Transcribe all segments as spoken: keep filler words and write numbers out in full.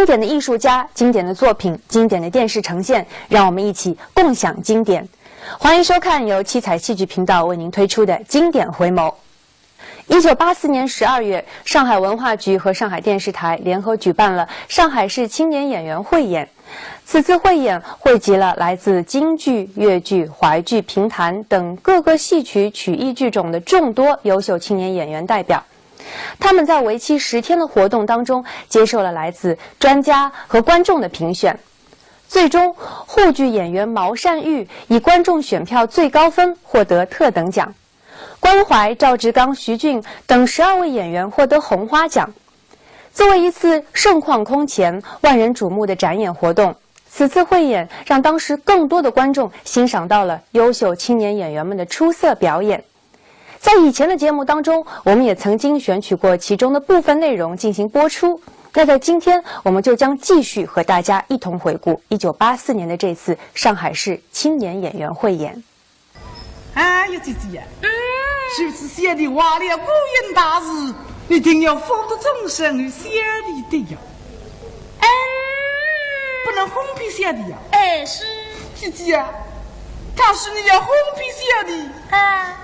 经典的艺术家、经典的作品、经典的电视呈现，让我们一起共享经典。欢迎收看由七彩戏剧频道为您推出的《经典回眸》。一九八四年十二月，上海文化局和上海电视台联合举办了上海市青年演员汇演。此次汇演汇集了来自京剧、越剧、淮剧、评弹等各个戏曲曲艺剧种的众多优秀青年演员代表。他们在为期十天的活动当中，接受了来自专家和观众的评选。最终，沪剧演员毛善玉以观众选票最高分获得特等奖。关怀、赵志刚、徐俊等十二位演员获得红花奖。作为一次盛况空前、万人瞩目的展演活动，此次汇演让当时更多的观众欣赏到了优秀青年演员们的出色表演。在以前的节目当中，我们也曾经选取过其中的部分内容进行播出。那在今天，我们就将继续和大家一同回顾一九八四年的这次上海市青年演员汇演。哎呀，姐姐呀，嗯。这次小弟坏了孤影大事，你定要负得终身于小弟的呀。嗯。不能哄骗小弟呀。哎，是。姐姐呀，但是你要哄骗小弟，啊。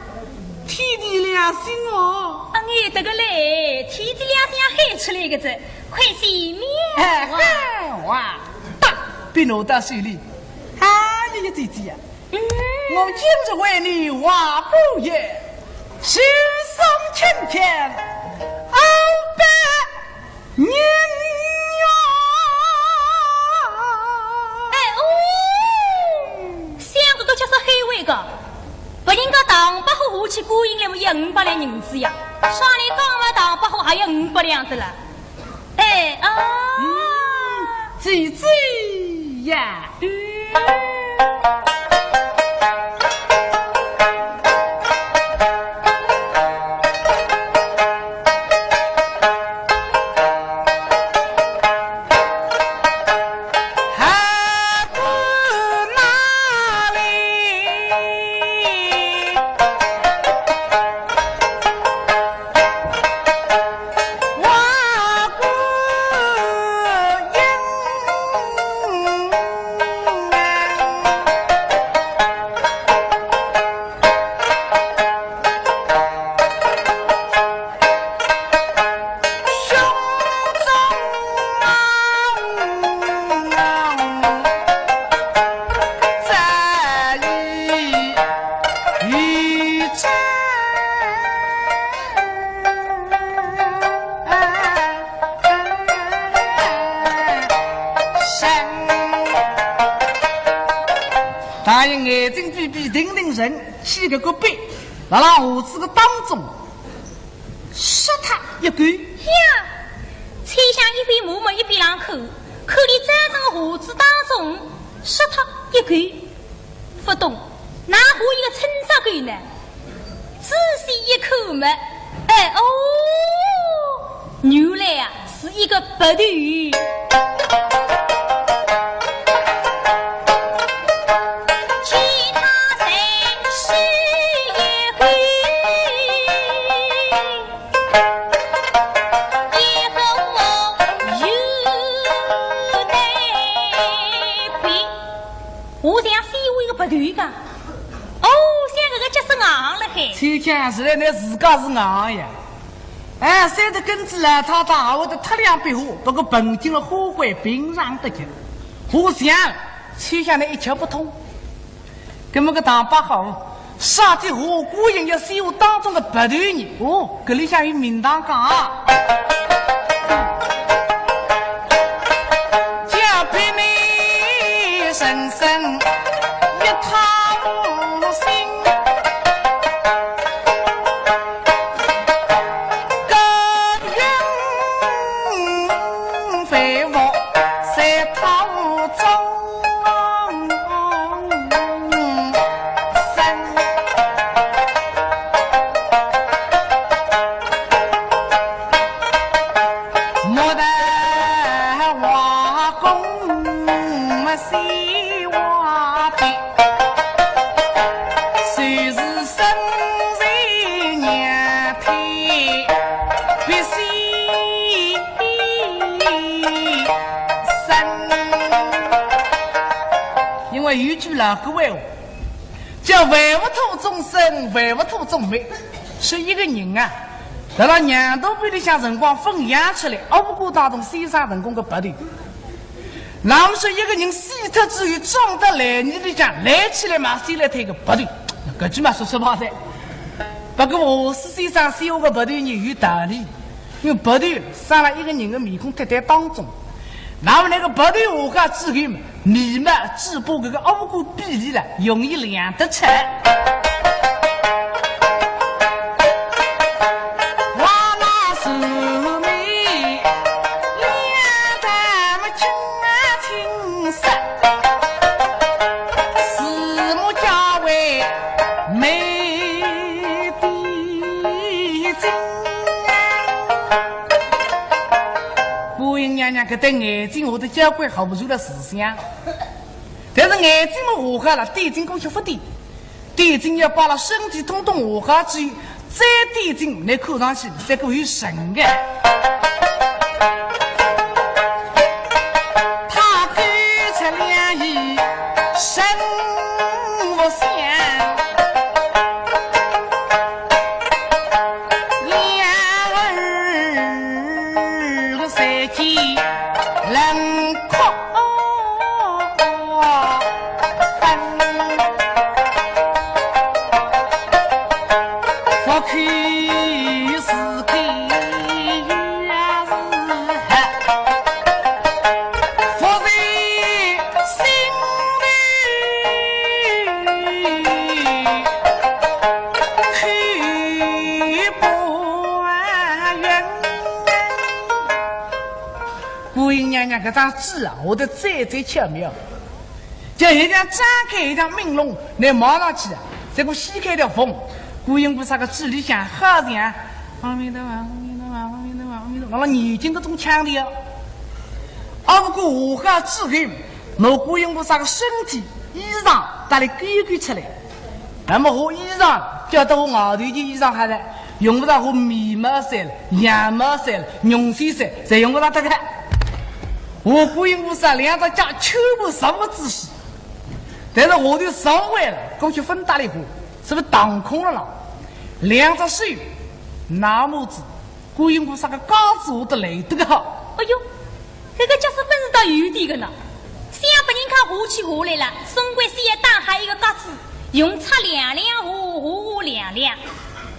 天地良心哦。啊，你这个嘞，天地良心要喊出来个子，快些面啊。哎，好啊，打，别弄到手里。哎呀，姐姐呀，嗯。我今日为你话不言，世上清贫，好白 人呀！哎哦，想个个叫啥海外个，别人家唐伯虎下去观音来么要五百两银子呀，上来讲嘛唐伯虎还要五百两的了。哎啊！嗯，姐姐呀！ 大爷眼睛闭闭，定定神，起个个笔，辣辣胡子个当中，刷脱一勾。呀，秋香一边骂么一边浪看，看俚张张个胡子当中，刷脱一勾。 勿懂，哪哼一个春节狗呢？仔细一看嘛，哎哦，原来啊是一个白头。其他侪是一个 我像西湖一个白头一样。哦，像搿个结实硬了嘿。秋香，实在拿自家是硬呀。哎，三十根子烂塌塌，还会得脱两笔花，不过盆景了花卉平常得劲。我想，秋香呢一窍不通。 搿么个唐伯虎，啥体花果影要西湖当中个白头人？哦，搿里向有名堂讲啊。叫别人人生一套心，高云飞舞三套中。因为有句老古闲话，叫“万物托众生，万物托众物”。说一个人啊，辣辣娘肚皮里向辰光分养出来，阿不过当中先生辰光个拔头。那么说一个人死脱之后，装到烂泥里向，烂起来嘛，先来脱一个拔头。搿句嘛说说白哉。不过何氏先生写个拔头呢，有道理。 用拔头生了一个人的面孔贴在当中。那么那个拔头下去之后嘛，眉毛嘴巴搿个五官比例了，容易量得出。哇，那是眉，两道么清啊清色，四目交汇，眉比睛。 观音娘娘搿对眼睛下头交关好不出了思想，但是眼睛么下好了，点睛过去勿点，点睛要把了身体统统下好之后，再点睛，那看上去才够有神个。她勾出两仪神佛像。 两耳垂肩轮廓分，佛口是口月是合，佛在心里。 口不言。观音娘娘搿张嘴啊，下得最最巧妙，就一张张开一张明龙，拿望上去啊，像个掀开条缝。观音菩萨个嘴里向好像阿弥陀佛，阿弥陀佛，阿弥陀佛，阿弥陀佛，辣辣念经搿种腔调。啊，不过下好之后，拿观音菩萨个身体衣裳搭里勾一勾出来。 那么和衣裳，叫得和外头件衣裳好了，用勿着和眉毛色了、羊毛色了、绒线色，侪用勿着搭个。和观音菩萨两只脚全部十五仔细，但是下头十五位了，过去分搭里和，是勿是当空了啦？两只手，拿么子，观音菩萨个架子下头来得个好。哎哟， 搿个架势本事倒有点个呢，想拨人家下去下来了，总归先要打好一个架子，用尺两两下，下下两两。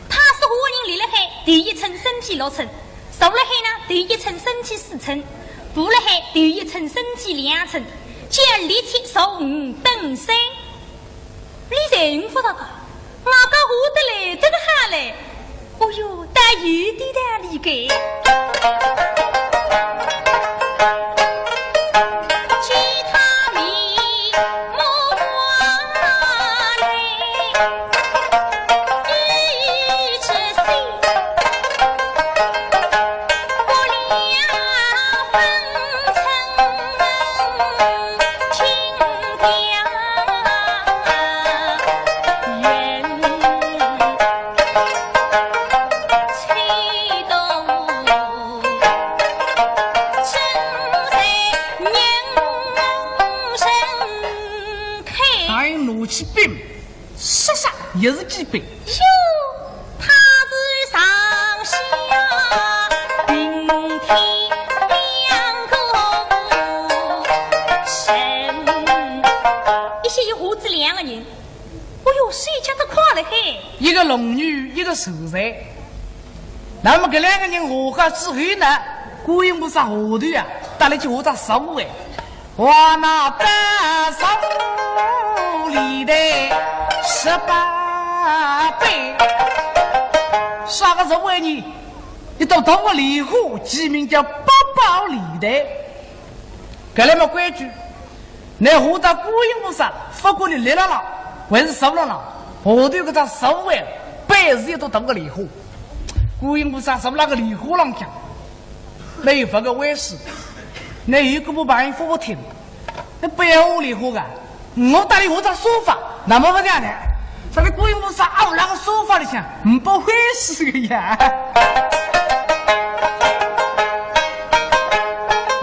倘使下个人立辣海，头一寸身体六寸，坐辣海呢，头一寸身体四寸，步辣海，头一寸身体两寸，脚立起坐五蹬三。 你才勿晓得个，外加下得来得个好嘞。哦哟，倒有点道理个。其他眉目来，一直细。 哎，拿起笔， 煞煞也是几笔。哟，他是上下并提两个神。一歇一下子两个人，哦哟，手脚得快了嘿。一个龙女，一个秀才。那么搿两个人下好之后呢，观音菩萨下头啊，搭里去下只十五位。 哇，那八十五里的十八杯。啥个十五杯呢？一朵大个莲花，其名叫八宝莲台。搿来么规矩，拿下到观音菩萨，勿管伊立辣浪，还是坐辣浪，下头搿只十五杯，杯是一朵大个莲花。观音菩萨坐辣个莲花浪向， 没有别个位置，那有个不把人服务厅，那不要屋里户个，我搭里下只沙发，那么勿讲呢？啥个观音菩萨啊，那个沙发里向，唔不会死个呀。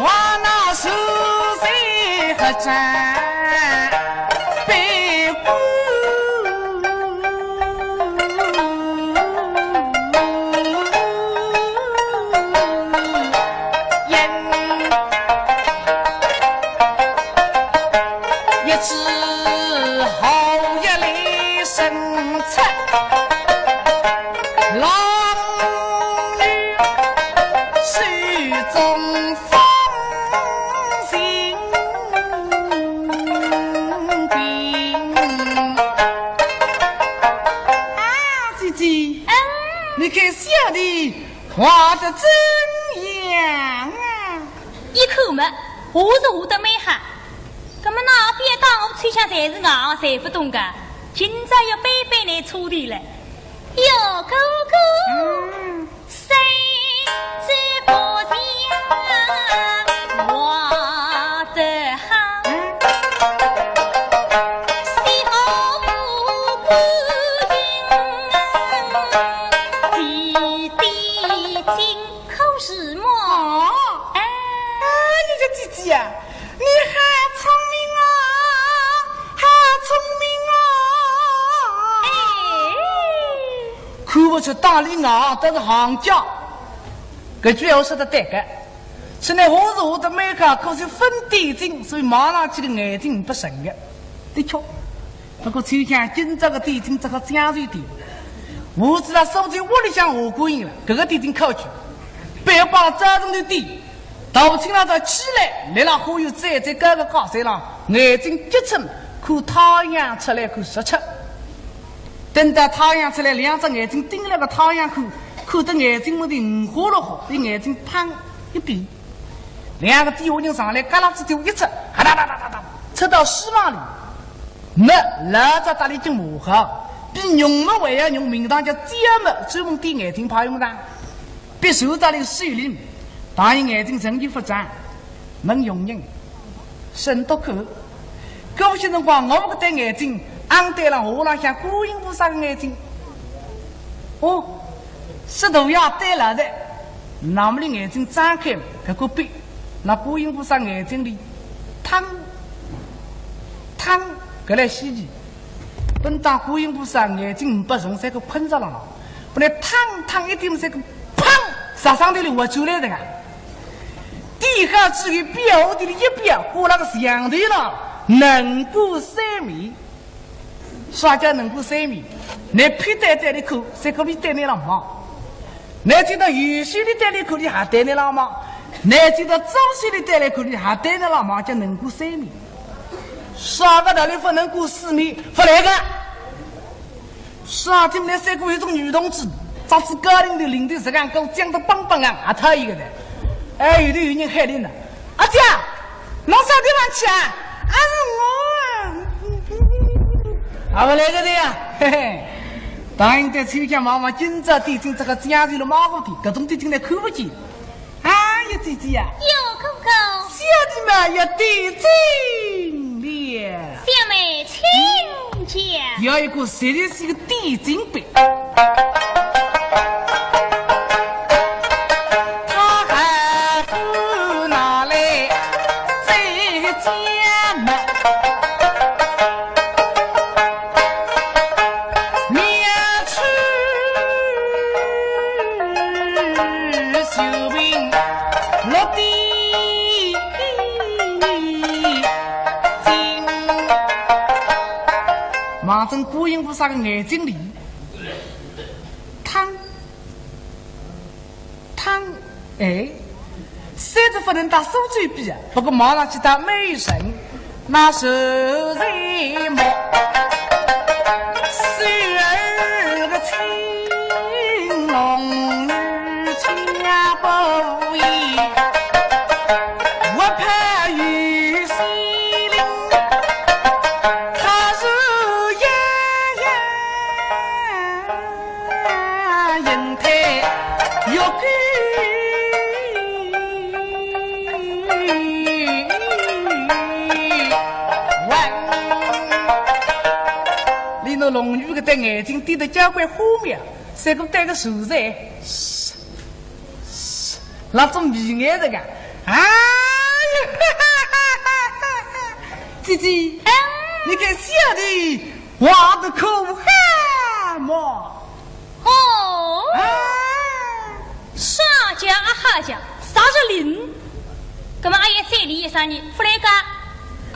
哇，那是谁合掌？是后一里生出，郎与手中方心病。啊，姐姐，嗯。你看小弟画得怎样啊？ 一口嘛，画是画得蛮好，葛么哪非要讲我秋香才是硬，才勿懂个，今朝要背背倷错的了。哟，哥哥，嗯。谁知不想我的好，嗯。喜好不过云，喜的精。 可是么？哦，哎。哎，你个姐姐啊，你好聪明哦，好聪明哦。哎。看勿出打俚硬，但是行家。搿句闲话说得对个。现在我是我的妹妹，可是分点睛，所以望上去个眼睛勿顺个。的确， 不过秋香今朝个点睛只好将就点。我知道苏州屋里向下过影了，搿个点睛考究，别把早中的点，倒勿清朝早起来，来了花园再再高个高山浪，眼睛急撑，看太阳出来看日出。等到太阳出来，两只眼睛盯牢个太阳看，看得眼睛门前五花六花，伊眼睛嘭一闭。 两个底下人上来，嘎啦子就一出，哈哒哒哒哒哒，出到书房里。那老早搭俚已经磨好，比用么还要用，名堂叫尖么，专门点眼睛派用场。比手搭俚水灵，当然眼睛成一副障，问佣人，沈笃可。 搿歇辰光，我搿对眼睛，昂对了下浪向观音菩萨个眼睛。哦，是大爷对了的。那么你眼睛张开，搿个闭，那观音菩萨眼睛里，汤，汤，搿来稀奇。本当观音菩萨眼睛勿擘大，像个困着了，本来汤汤一点，像个砰，杀伤力里活出来的啊。 底下只有表弟的一表，挂了个墙头了，能过三面。啥叫能过三面？你屁对对里看，三个面对你了嘛。你今朝有些里对里看，你还对你了嘛？你今朝早些里对里看，你还对你了嘛？叫能过三面。啥个道理勿能过四面？勿来个。 啥体么呢？三个有种女同志，扎仔高领头，领头实梗高，犟得梆梆啊，还讨一个的。哎，有头有人喊俚呢，阿姐，侬啥地方去啊？啊，是我啊。啊，勿来个的呀，嘿嘿。当然对秋香望望，今朝点睛这个将就了马虎的，搿种点睛呢看勿见。 哎呀，姐姐呀，有哥哥。小弟们要点睛了。小妹请讲。要一个实在是个点睛笔。他还不拿来再讲嘛。 面出秀bình落地金。望准观音菩萨个眼睛里，汤。 汤，哎，虽则不能搭苏州比啊，不过望上去搭美人，那是什么？十二个青龙与千不一，我怕有心灵，他是呀呀。 银台玉钩环。俚那龙女搿对眼睛盯得交关花苗，像个戴个手钗，那种眉眼这个，哎呀，姐姐，嗯。你看小弟 画得可好么？哦，啊。啥叫啊好叫，啥是灵？葛么阿要赞俚一声呢？勿来个，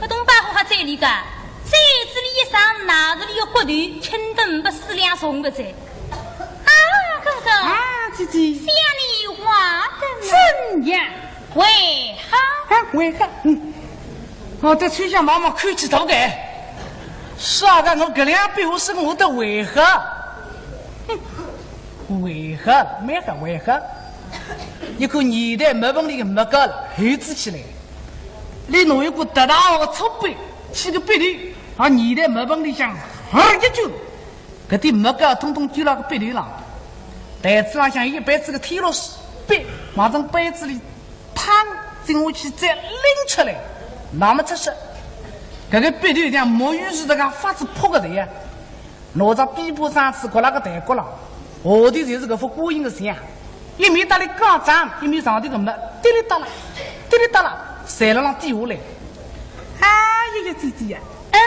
搿东北话好赞俚个？张拿着你个骨头，轻得没四两重个哉。啊，哥哥，啊，姐姐。想你话得么？怎样？为何？啊，为何？嗯。我对秋香望望，口气大个。啥个？我搿两笔我是我的为何？哼，为何？没个为何。一个年代没本领个没个了，猴子起来。你拿一个大大个粗笔，起个笔头，啊，年代没本领向，哈一卷，搿点墨膏统统滴辣个笔头浪。台子浪向一杯子个天罗水笔，往从杯子里淌进下去，再拎出来，那么出色。搿个笔头像墨鱼似的，介发子泼个头呀。拿只笔把上去搿拉个台角浪，下头就是搿幅观音个像，一面搭里讲章，一面上头个墨，滴哩答啦，滴哩答啦，侪辣浪滴下来。哎呀呀，姐姐呀，嗯。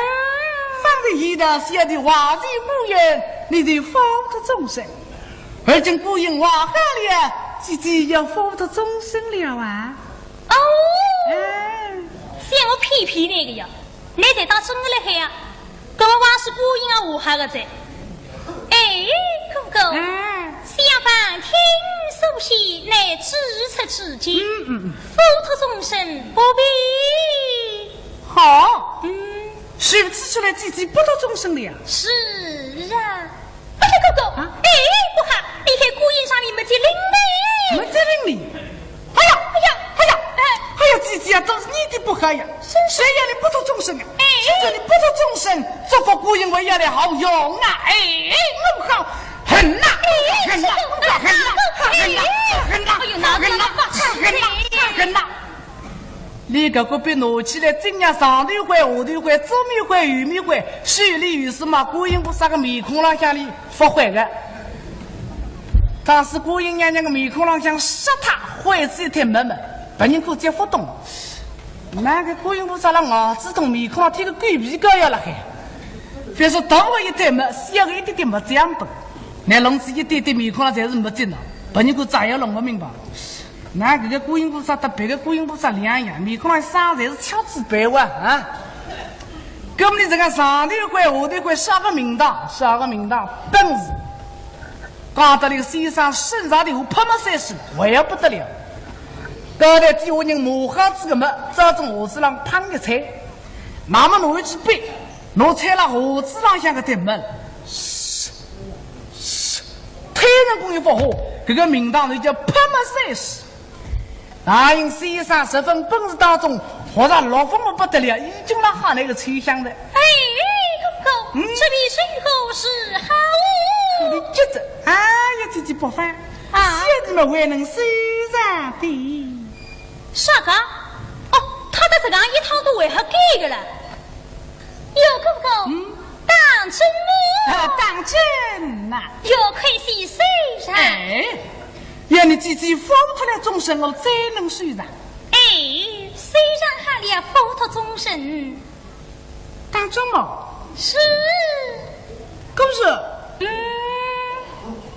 方才一道小的化作孤影，你就付托终身。而今孤影化好了，姐姐要付托终身了啊。哦，哎。想我骗骗倷个呀，倷侪当真个辣海呀？搿么还是孤影啊化好个哉。哎，哥哥，哎。想方卿所写乃至此至今，嗯，嗯，嗯。付托终身不必。好。嗯。如此说来，姐姐不托终身了呀？是啊。哎呀，哥哥，啊？哎，不好，你看孤影上面墨迹淋嘞。墨迹淋哩？哎呀，哎呀，哎呀，哎。哎呀，姐姐啊，都是你的不好呀。是。谁要你不托终身啊？哎。谁叫你不托终身，这幅孤影还要来好用啊？哎，我好恨呐，哎，恨呐，是。我好恨呐，哎。恨呐，恨呐，哎呦，恨呐，哪能那么发气，恨呐，呢？恨呐。你搿个笔拿起来，真要上头挥、下头挥、左面挥、右面挥，手里有事嘛，观音菩萨个面孔浪向哩发挥个。 当时观音娘娘个面孔浪向杀脱灰色一点墨墨，别人看见勿懂。那个观音菩萨辣牙齿洞面孔浪贴个狗皮膏药辣海，反正大个一点墨，小个一点点墨，这样本。拿弄仔一点点面孔浪侪是墨迹呢，别人看照样弄勿明白。那搿个观音菩萨搭别个观音菩萨两样，面孔浪生侪是雀斑啊啊！搿么你这个上头挥、下头挥，啥个名堂？啥个名堂？本事。 讲得了先生身上的ผ้墨三十，还要不得了。高头底下人抹好仔个墨，照仔画纸浪拚一擦，那么拿一支笔，拿擦了画纸浪向个点墨，嘘，嘘，推人功一幅画，搿个名堂就叫泼墨三十。 大英先生十分本事当中，学着六分么不得了，已经辣喊那个秋香的。哎，哥哥，嗯？这笔如何是好？你急着，哎呀，姐姐不烦，啊？小弟们还能收藏的。啥个？哦，他的这样一套都为何给个了？ 哟，哥哥，嗯？当真么？啊，当真呐。哟，快些收藏。哎，要你姐姐付托了终身，我才能收藏。哎，收藏好了，付托终身。当真么？是。可是，嗯。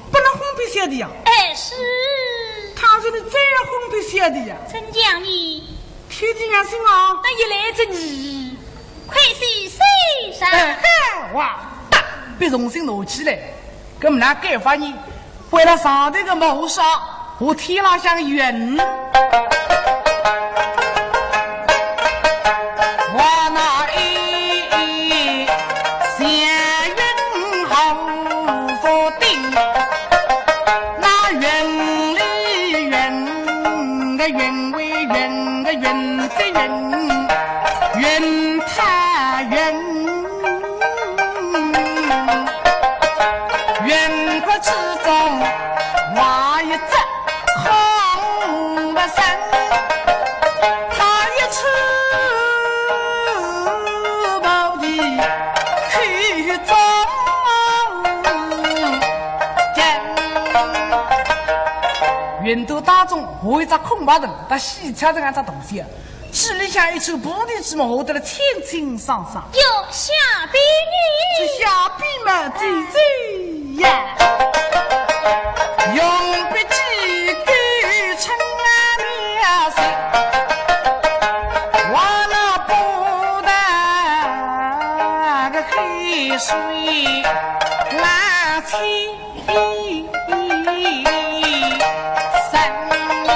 不能哄骗小弟呀。哎，是。倘若你再要哄骗小弟呀。怎讲呢？天地良心啊。那也来着你。 快些收藏。哎，哇，大笔重新拿起来，搿么哪敢发呢？为了上头个谋杀，我天浪向云。哇，那一祥云好福定，那云里云个云为云个云这云。 云他云，云谷之中画一只空白身，他一出菩提去中间。云朵当中画一只空白人，他喜鹊这样只东西啊。 嘴里向一串菩提子嘛，画得了清清爽爽。哟，下笔呢？这下笔嘛，姐姐呀，用笔几句称啊描写，我那不得个黑水拉起，三年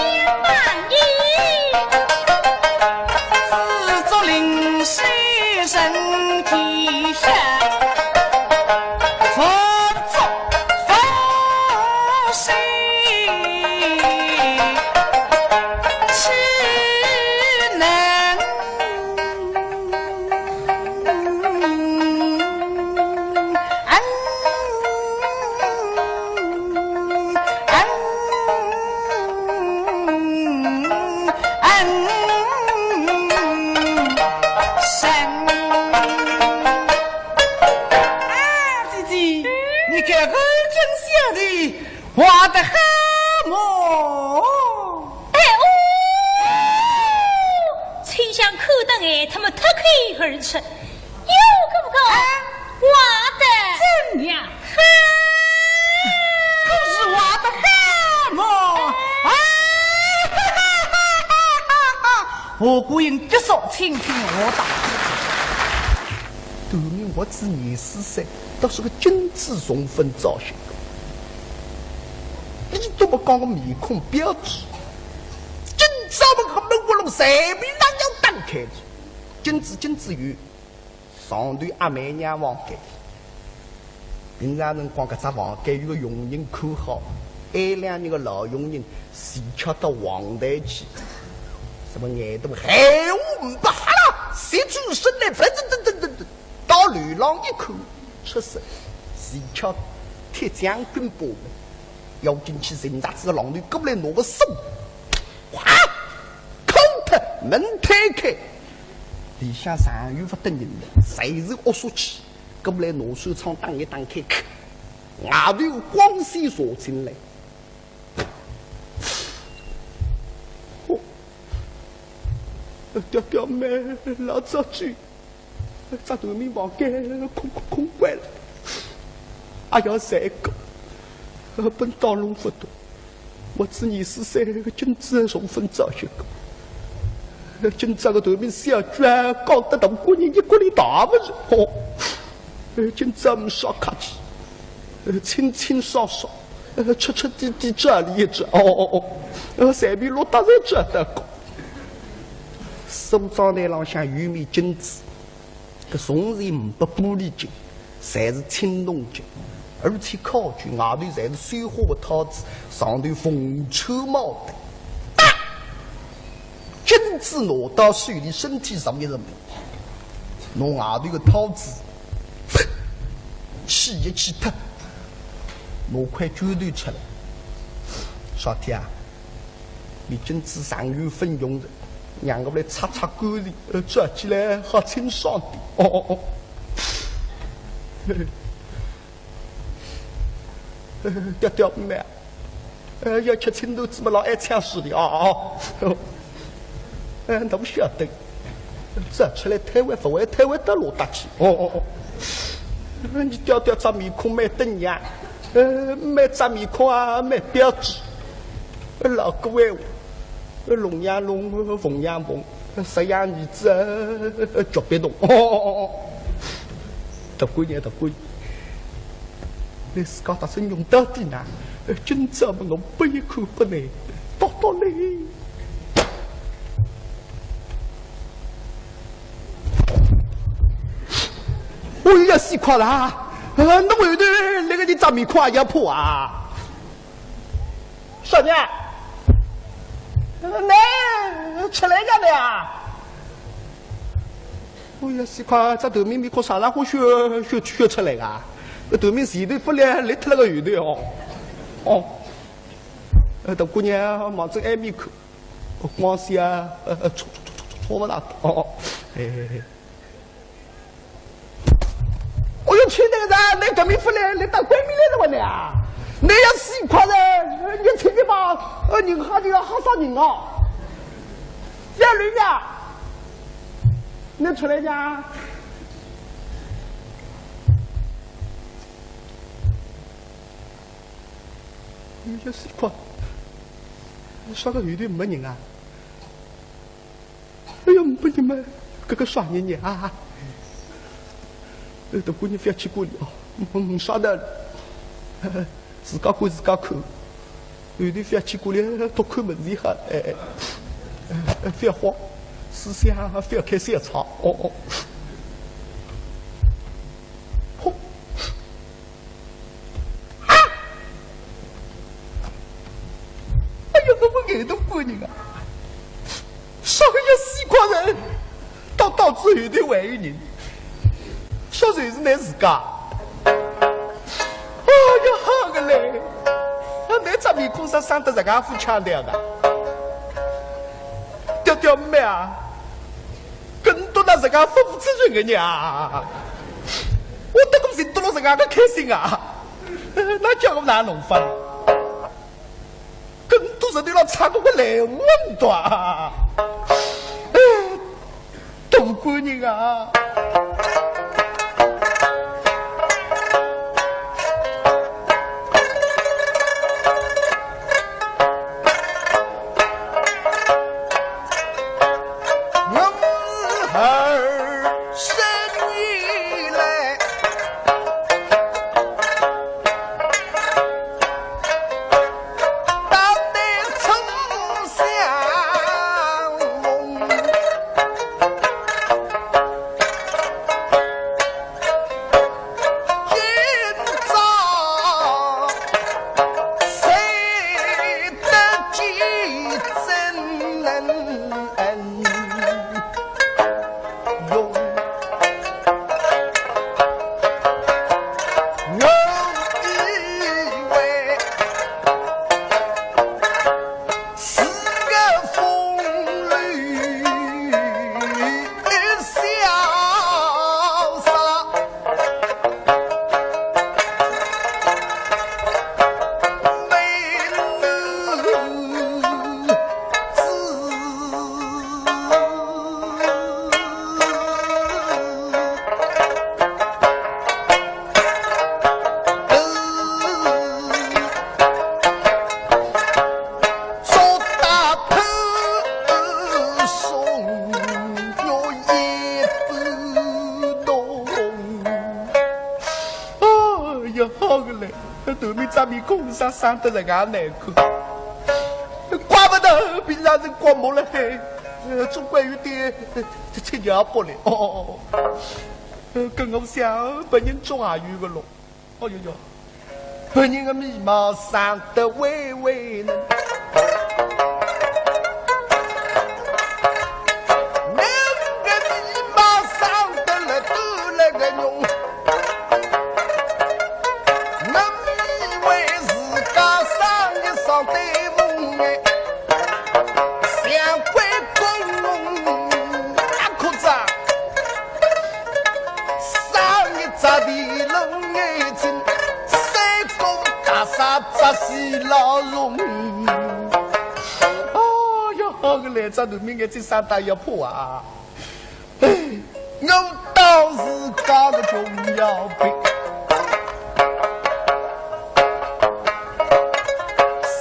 半年，自作临水人地下，佛作佛水，岂能 啊，姐姐，你看我真像的 画得好么？哎哦，清香看得哎，他们脱口而出，有个不个，啊？画得怎样？好，可是画得好么？啊，我个人结束，请听我道。 对面我只廿四岁，倒是个精致，十分扎实。你怎么讲个面孔标致？今朝么个门我弄随便哪样打开的，精致精致有，上头阿妹娘房间。平常辰光搿只房间有个佣人看好，埃两日个老佣人前脚到黄台去，什么眼都闲话勿哈啦，直转身来，噔噔噔噔噔噔。 到楼浪一看，出事，前脚铁将军把门，要进去寻着仔个浪头过来拿个锁，哗，扣脱，门推开，里向上有勿得人了，侪是恶煞气，过来拿手窗打一打开，外头光线射进来。哦，刁刁妹，老早去。 只对面房间空空空关了。哎呀，三个，本当弄勿懂，我只廿四岁个今朝十分扎实个。今朝个对面小鬼啊，讲得大官人一个里大勿是？哦，今朝没啥客气，清清爽爽，彻彻底底这里一这，哦哦哦，随便落搭在这得个。梳妆台浪向有面镜子， 搿从前没玻璃镜，侪是青铜镜，而且考究外头侪是绣花个套子，上头凤穿毛的。啊！镜子拿到手里，身体上面是没，拿外头个套子掮一掮脱，拿块绢头出来。啥体啊？ 你镜子上有粉用的，让我来擦擦干净，呃，照起来好清爽点。哦哦哦。刁刁妹，呃，要吃青团子么老爱抢手的哦哦。呃，那不晓得，照出来太晚，勿会太晚到哪搭去。哦哦哦。呃，你刁刁只面孔蛮登样，呃，蛮只面孔啊，蛮标致。 老古闲话，龙呀龙，凤呀凤，十样儿子，呃，脚必动。哦哦哦哦，大官人，大官人，你自家搭真用到底呢？今朝么我拨伊看拨你，到到嘞。哎呀，死快了啊！啊，侬后头那个你长面孔也要破啊？ 啥人啊？来，出来呀你啊！哎呀，死快，这头面面孔啥人会学学学出来啊？那头面前头不来，来脱了个后头哦。哦，呃，大姑娘望准埃面看，光线啊，呃，呃，错错错错错错不大。哦哦，哎哎哎。 哎哟，亲爱的，你革命不来，你到鬼面来了我呢啊！你要死快了，你听见吧？呃，人吓就要吓死人啊！小刘呀，你出来呀！你要死快，啥个后头没人啊？ 哎哟，不你们，这个啥人呀？呃，大官人覅去管伊哦，嗯，啥道理？自家管自家看。有的覅去管伊，多看门前哈，哎，哎，哎，覅慌，思想覅开小差，哦，哦。吼！啊！哎呀，我们眼都官人啊，啥个要死快人？ 到到仔后头还有人，说就是倷自家。哎呀，好个嘞！啊，倷只面孔上生得实梗副腔调个。刁刁妹啊，跟多那实梗副负责任个人啊，我得个人多了实梗个开心啊，那叫我哪弄法？ 跟多实头浪差个我来问的啊。哎，大官人啊。我是二十年来 用。我以为是个风流潇洒，美女子。 哎呀，好个嘞！ 搿头面张面孔上伤得人家难看。怪勿得平常辰光没了海，呃，总归有点，呃，七情八烈。哦，哦，哦。呃，跟我想，别人总也有个咯。哦哟哟，别人个眉毛上得微微嫩。 两个眉毛上得来都来个浓，我以为自家上一上对梦哎，像关公啊，可咋？上一只地龙眼睛，三个大傻子死老容易。 哦哟，好个嘞，这头面眼睛上大一破啊！哎，我当自家个穷要命，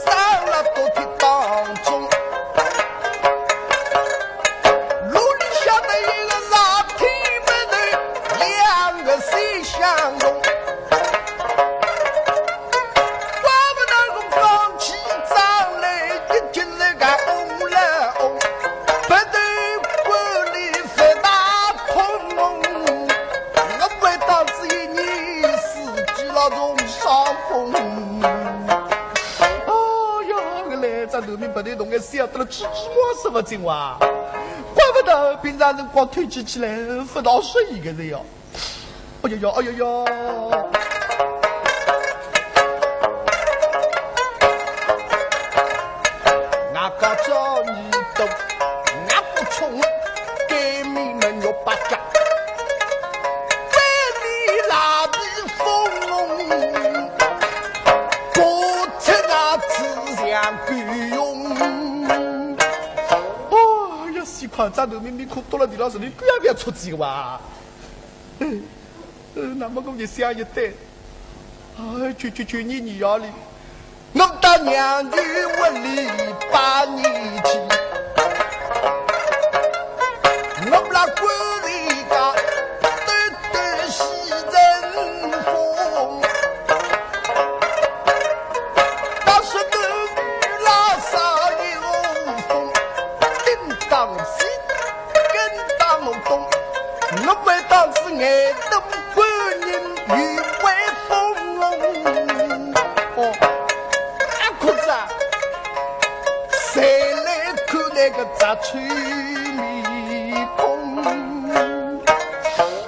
上了毒铁当中，炉里向的一个老铁门头，两个水相冲。 怪不得我讲起账来，一径是个红了红，不得管理不大通。我为到这一年四季老中伤风。哎呀，我来这农民不得弄个笑得了，吱吱哇什么情哇？怪不得平常辰光透气起来，不到十一个人哟。 哎呦呦，哎呦呦！俺家找你的，俺不冲，给你们有八家，为你拉比风，不吃那自然够用。哦呀，死快，这农民面孔多了地了，是你不要不要出去哇？ 呃，那么我一想一对，哎，去去去，你你要哩，我到娘舅屋里拜年去，我那管里家，兜兜西哦，阿可子啊，谁来看那个杂臭面孔？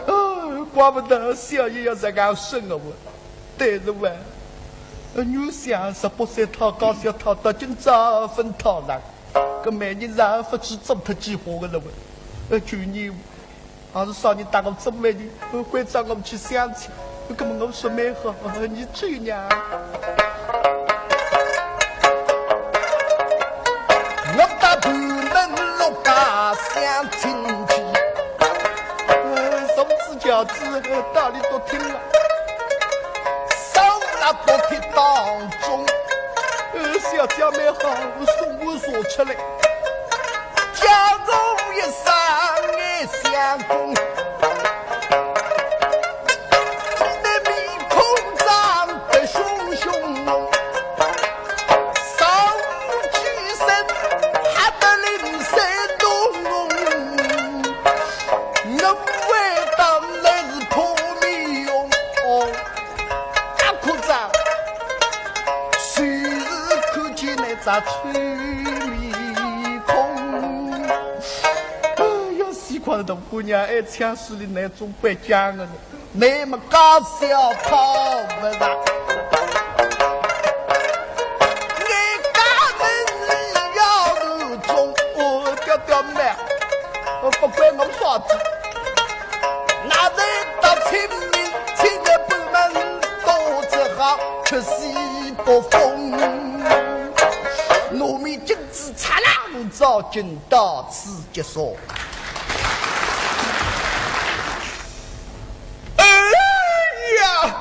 哦，怪不得小爷要这样生哦。对了喂，呃，女婿啊，十八岁讨家小讨到今朝分讨了，搿媒人啊，勿知做脱几化个了喂。呃，去年 还是啥人搭我做媒人，关照我去相亲，搿么我说蛮好，你去呀。我到部门六家相亲去，呃，送子轿子，道理都听了，手拉到铁当中，呃，小姐蛮好，送我送出来。 叫我一声哎相公，你的面孔涨得熊熊，少几声吓得零三动，我为当来是破面容哦。 阿可子啊，就是看见那张臭面孔。哎呀，死快了，大姑娘，哎，腔势里那种白讲的呢，那么搞笑泡沫啊！你家门里要入中，我掉掉妹，不关我啥子。 那人到清明，清明不门多子好，吃西北风。糯米金子擦亮照，今到此结束。哎呀！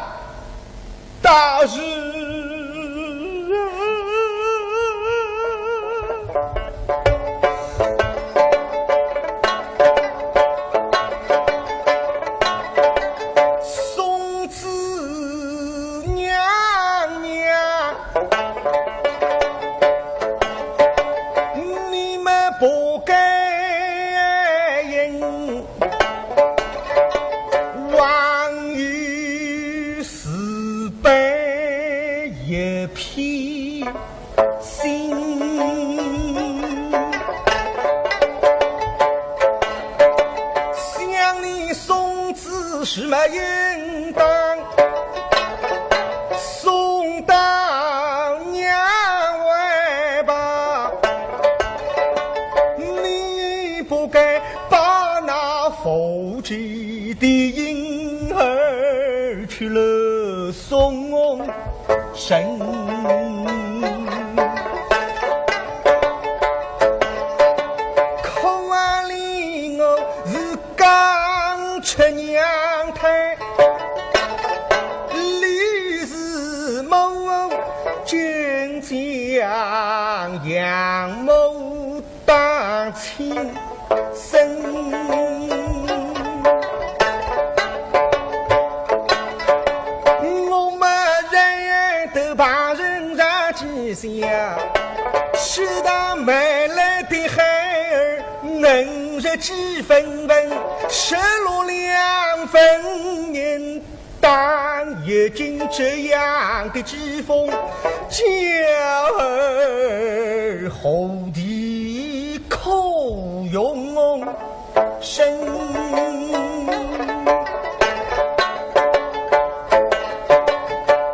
大事。送子娘娘，你们不该应 望与四百一片心。想你送子是么应当，送到娘怀抱，你不该把那 父亲的婴儿去了送人。可怜我是刚出娘胎，里是母亲将养母 当亲生。我们人都怕人家几下，世上没来的孩儿，能是几分分，十六两分银。 当如今这样的季风，娇儿何地可容身？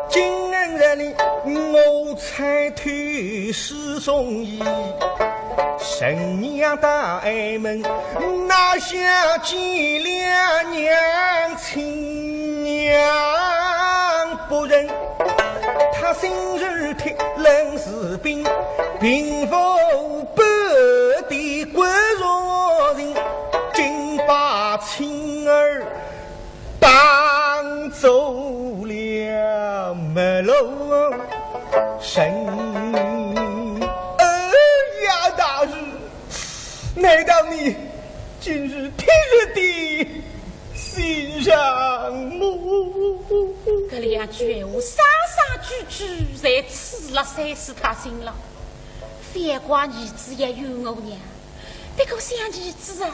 今日里我才推 是中意，神娘大爱门，哪想见了娘亲娘不认。她心如铁冷似冰，并无半点骨肉情，竟把亲儿 当做了陌路人。哎呀，大人，难道你竟是铁石的心肠么？搿两句闲话，声声句句侪刺辣三师太心浪。覅怪儿子要怨我娘，不过想儿子啊，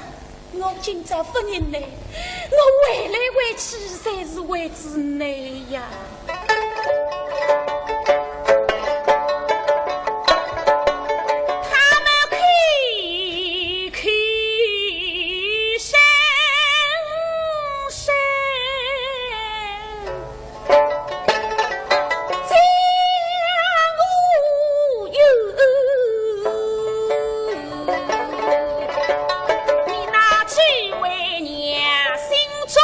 我今朝勿认得，我回来实在是为之难呀。他们开口声声 将我有，你那几位娘心中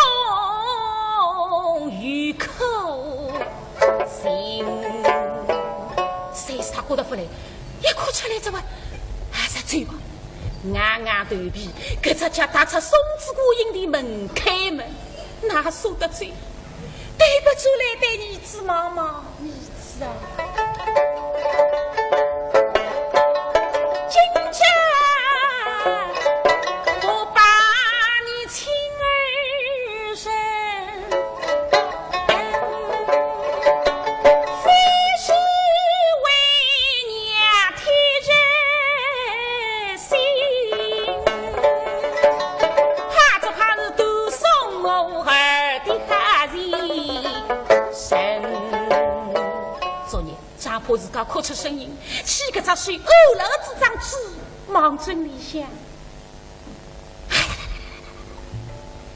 有苦心。谁是他过得不来，也哭出来这位，还是走吧。硬硬头皮，搿只脚踏出送子观音的门开门，哪舍得走？ 对不住来对儿子望望，儿子啊。今朝我把你请儿身，非是为娘添热心。 怕只怕是断送我儿的好前程。昨日，只怕自家哭出声音，起搿只手，按牢仔张纸，望准里向。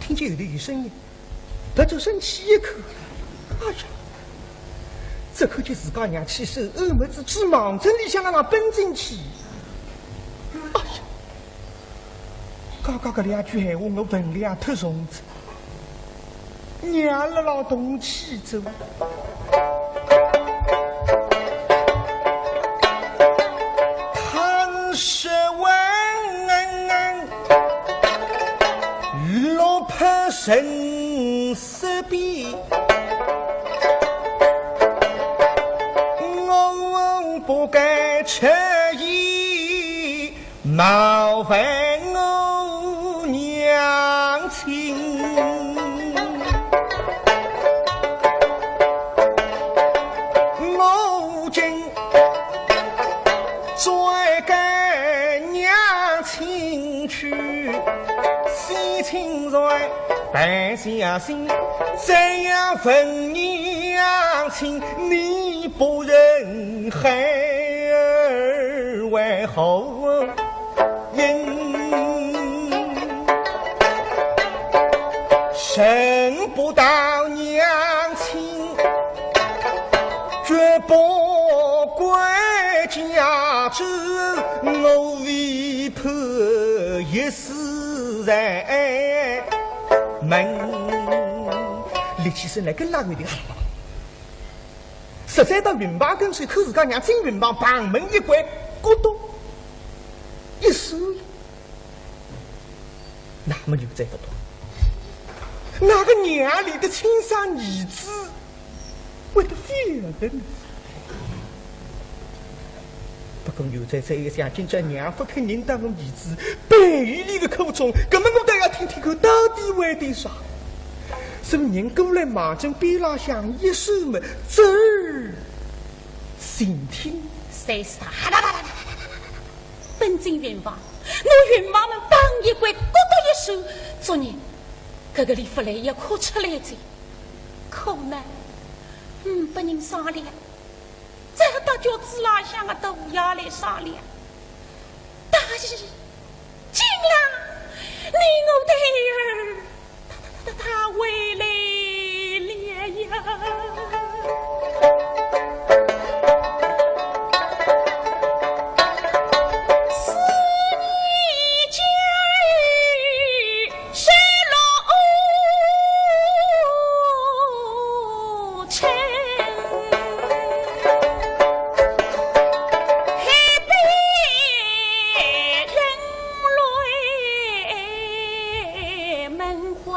听见后头有声音， 别转身去一看，哎呀，只看见自家娘起手，按牢仔张纸望准里向那能奔进去。哎呀，刚刚搿两句闲话我分量忒重仔，娘辣辣动气哉。 倘使问落魄生死边，我不敢出言冒犯我娘亲。 我今转告娘亲去，先请罪，半相信，怎样问娘亲，你不认孩儿为后因。 认不到娘亲，绝不归家主，我唯盼一死在门。立起身来跟拉后头，实在到云房跟首，看自家娘进云房，房门一关，咕咚一扇。 那么牛哉勿懂，哪个娘里的亲生儿子会得反的呢？不过牛哉再一想，今朝娘勿肯认得我儿子，背后里个苦衷，搿么我倒要听听看，到底为点啥？所以人过来望准边浪向一首么，侧耳静听。谁是他？哈哒哒哒哒哒哒哒哒哒，奔进云房，拿云房门梆一关，咕咚一扇，昨日搿个李福来也哭出来哉，可能，嗯，拨人商量，再搭叫子浪向个大爷来商量，大爷，今朝你我的儿，他他他他他回来了呀。 门魂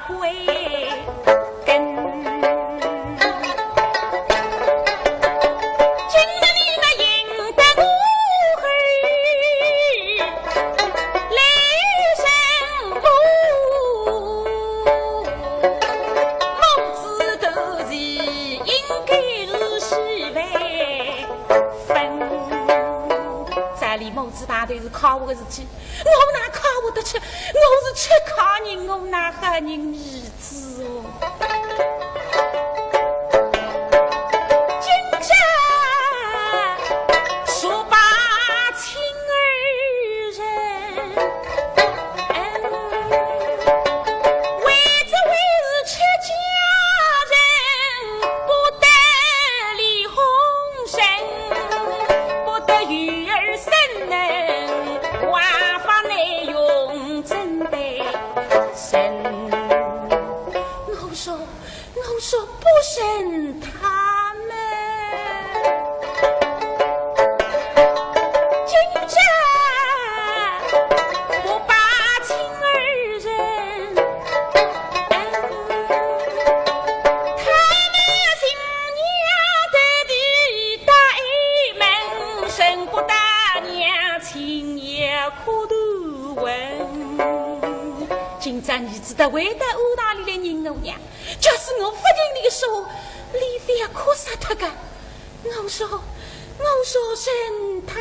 归根。今日你们引得我儿来申报，母子断绝，应该是死未分。这里母子大队是靠我个事体， 我哪靠得出？我是出家人，我哪好认儿子哦？今朝说把亲儿认，为这为是出家人，不得离红 身，不得与儿生能，华发内容真得生。我说，我说不生他们。今朝不把亲儿认， 他们新娘对的大门，生不大娘亲也可断问。今朝儿子到外头屋堂里来认我娘，假使我不听你的说，你非要哭杀他个。 我说，我说认他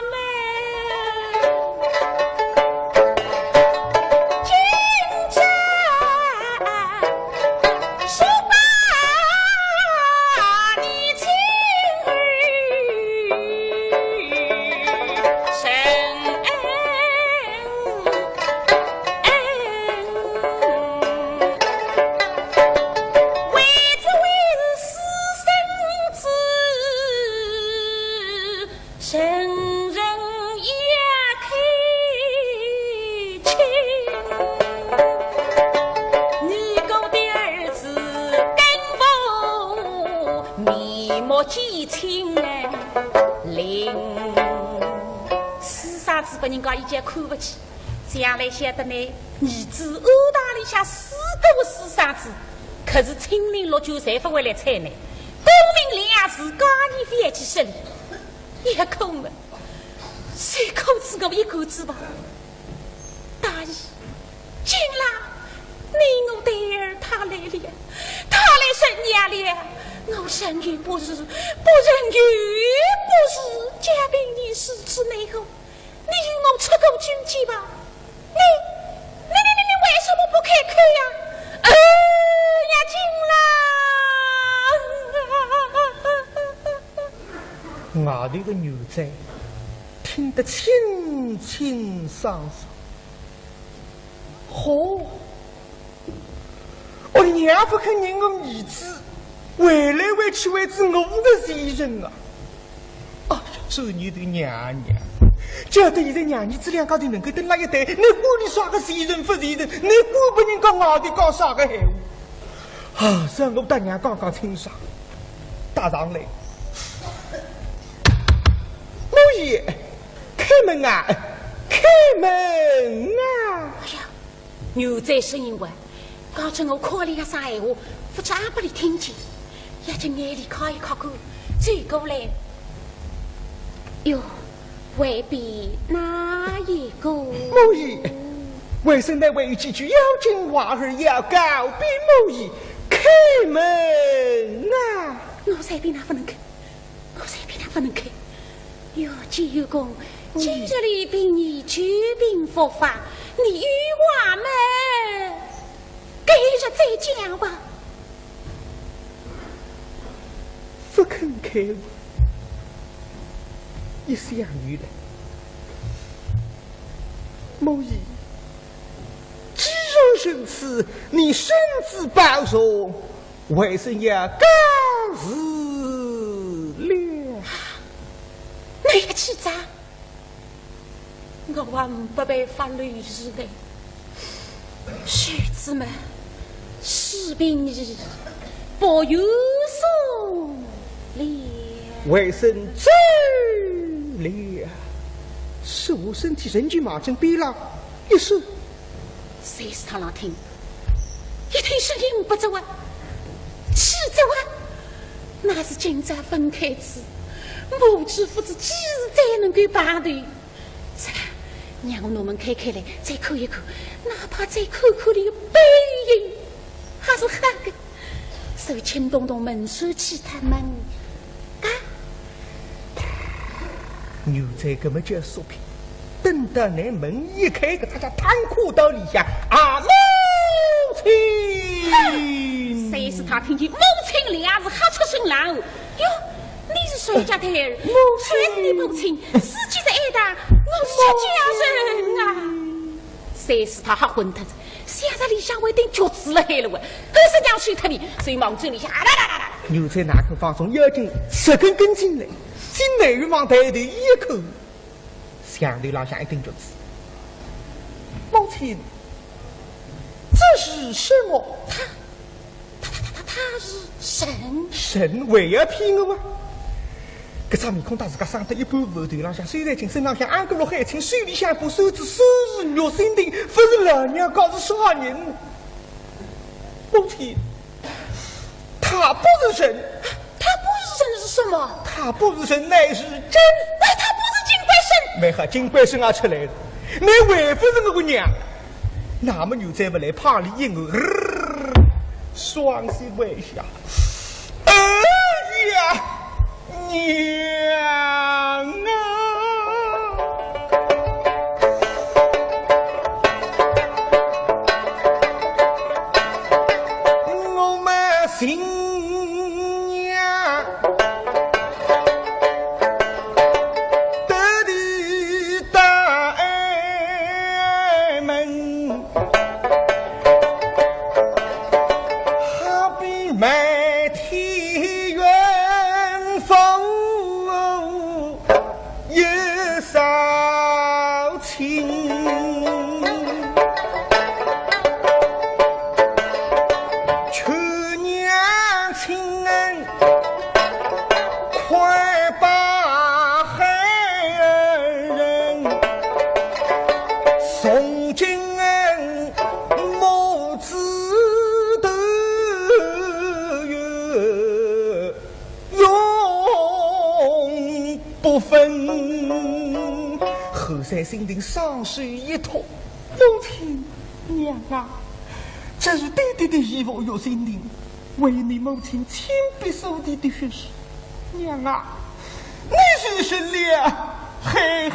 们。今朝说把你亲儿认。 为这为是私生子，成人也可亲。你哥的儿子跟我面目既亲，另私生子拨人家一家看不起。 将来晓得呢，儿子屋堂里向四个私生子，可是清零六九侪勿会来睬呢。功名利养自家人勿要去说哩，也可么，谁可知我一个子吧？大爷，今啦，你我对儿他来了，他来认娘了，我认又不是，不认又不是，假凭你是子奈何？ 你与我出口军机吧？你，你，你，你，你为什么不开口呀？哎呀，金郎！外头个女宰听得清清爽爽。好， 我娘勿肯认我儿子，回来回去为仔我个前程啊！哎呀，做人头娘娘，叫得现在娘儿子两家头能够蹲辣一堆，侬管俚啥个前程勿前程，侬管拨人家外头讲啥个闲话？啊，让我搭娘讲讲清爽，搭上来。母爷，开门啊，开门啊！哎呀， 女宰声音喂，刚才我哭了一声闲话，勿知阿不里听见，要紧眼泪揩一揩干，走过来。哟，未必哪一个？母爷，为生乃还有几句要紧话儿要告禀母爷，开门啊！我随便哪勿能开。 我随便哪勿能开。哟，九公，今日里禀你久禀复发，你有话么，今日再讲吧。勿肯开口，一想又来。母爷，既然如此，你身子保重， 为生要告辞了。你要去哉？我还不办法留住呢。世子们，士兵已不由送了。为生走了。说我身体人就马正边浪一缩，谁是他那听？一听声音勿着啊，气着啊，那是今朝分开仔，母子父子几时再能够碰头？是啊，让我拿门开开来，再看一看，哪怕再看看伊个背影，还是好个。手轻动动，门闩起脱门。 牛哉搿么叫说品，等到拿门一开，搿只脚探跨到里向，啊，母亲！谁知他听见母亲两字，吓出声来哦。哟，你是谁家的儿？母亲。谁是你母亲？自己是挨打，我是出家人啊。 谁知他吓昏脱仔，想着里向还有顶脚趾辣海了喂，搿是让手脱皮，所以望准里向啊啦啦啦啦啦。牛哉哪肯放松，要紧十根跟进来，进来越望抬头一看，墙头浪向一顶脚趾。母亲，这是什么？他 他他他他他是神？神还要骗我啊？搿张面孔搭自家生得一般勿头浪向，虽然紧身浪向安个落海青，手里向把扇子，手是玉蜻蜓，勿是老娘家是啥人？母亲，他不是人。他不是人是什么？他不是人，乃是真。哎，他不是金龟神。蛮好，金龟神也出来了，乃还勿是我个娘。 那么牛哉勿来，怕伊一饿，呃，双膝跪下。哎呀，娘啊！我们新娘 得地大门，好比满天云凤一扫 清。去年亲恩快把海人，从今恩母子都有 永不分。后生心灵双手一托，母亲，娘啊，这是爹爹的衣服与心灵，为你母亲亲笔所题的血书。娘啊，你是生了孩儿。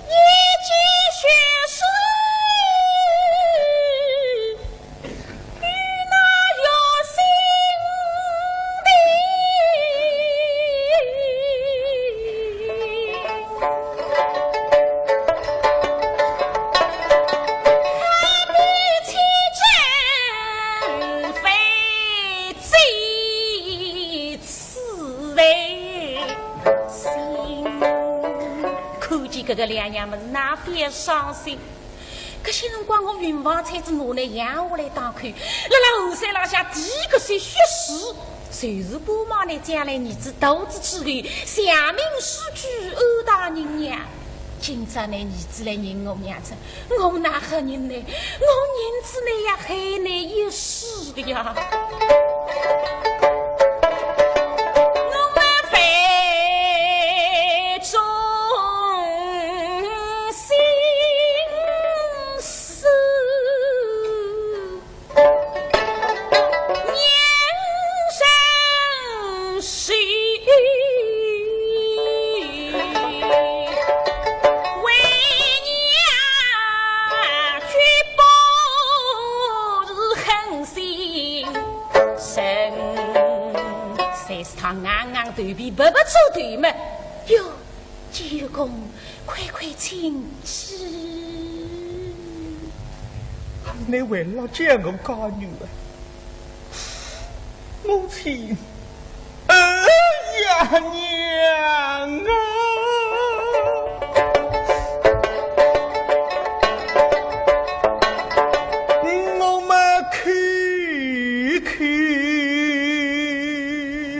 一件血书与那玉蜻蜓，何必千真万确？ 此为心。看见搿个两娘们哪勿伤心？搿歇辰光我云房菜子拿倷养下来当口，辣辣后山浪向第一个说血书，就是盼望倷将来儿子大仔之后，谢名世居安大人呀。今朝倷儿子来认我娘子， 我哪哼认呢？我儿子呢呀，害倷一世呀。我们非中心思。 娘身世，为娘绝不是狠心人。谁知他硬硬头皮，拔拔出头么？哟， 九公，快快请起。倷为了叫我家女儿，母亲，哎呀，娘啊！我们口口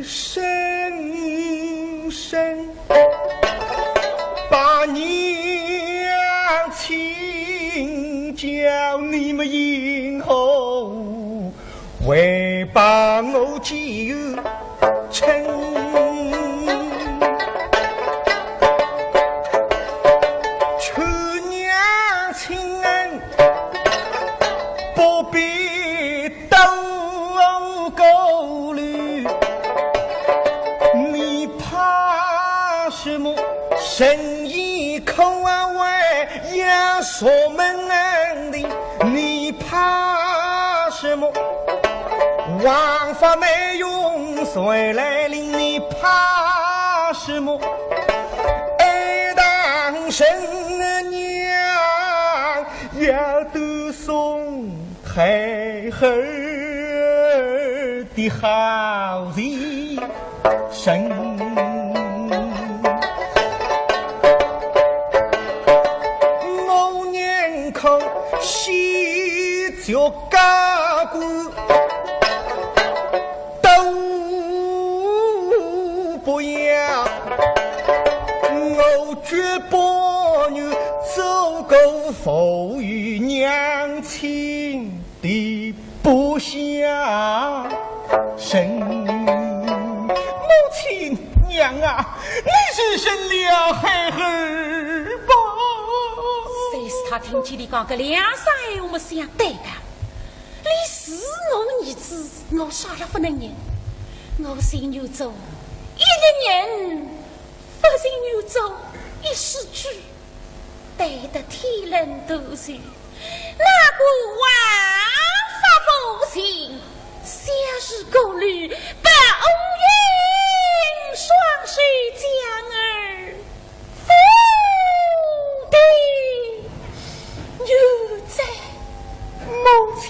声声把娘亲叫你们因何为把我记成？春娘亲恩不必多顾虑，你怕什么？生意可为要说门的，你怕什么？王法没用谁来领？你怕什么？爱当成娘要得送孩儿的好前程。我年考试就高官都不要，我绝不愿做个父与娘亲的部下人。母亲，娘啊，你是生了孩儿吧？谁是他听见你讲个两声闲话么想对的？你是我儿子，我啥了不能认？我是牛州一个人，不是牛州一世居。 待得天伦多寿，哪个王法无情，小时顾虑，把恩人双手将儿扶的有罪。母亲。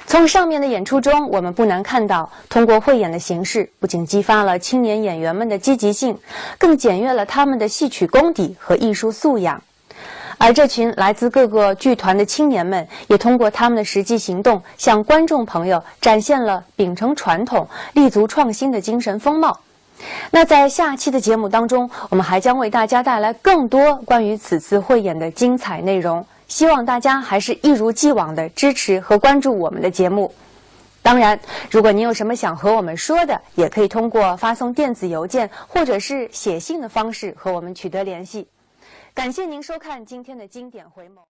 从上面的演出中，我们不难看到，通过汇演的形式，不仅激发了青年演员们的积极性，更检验了他们的戏曲功底和艺术素养。而这群来自各个剧团的青年们，也通过他们的实际行动，向观众朋友展现了秉承传统、立足创新的精神风貌。 那在下期的节目当中，我们还将为大家带来更多关于此次汇演的精彩内容。希望大家还是一如既往的支持和关注我们的节目。当然，如果您有什么想和我们说的，也可以通过发送电子邮件或者是写信的方式和我们取得联系。感谢您收看今天的经典回眸。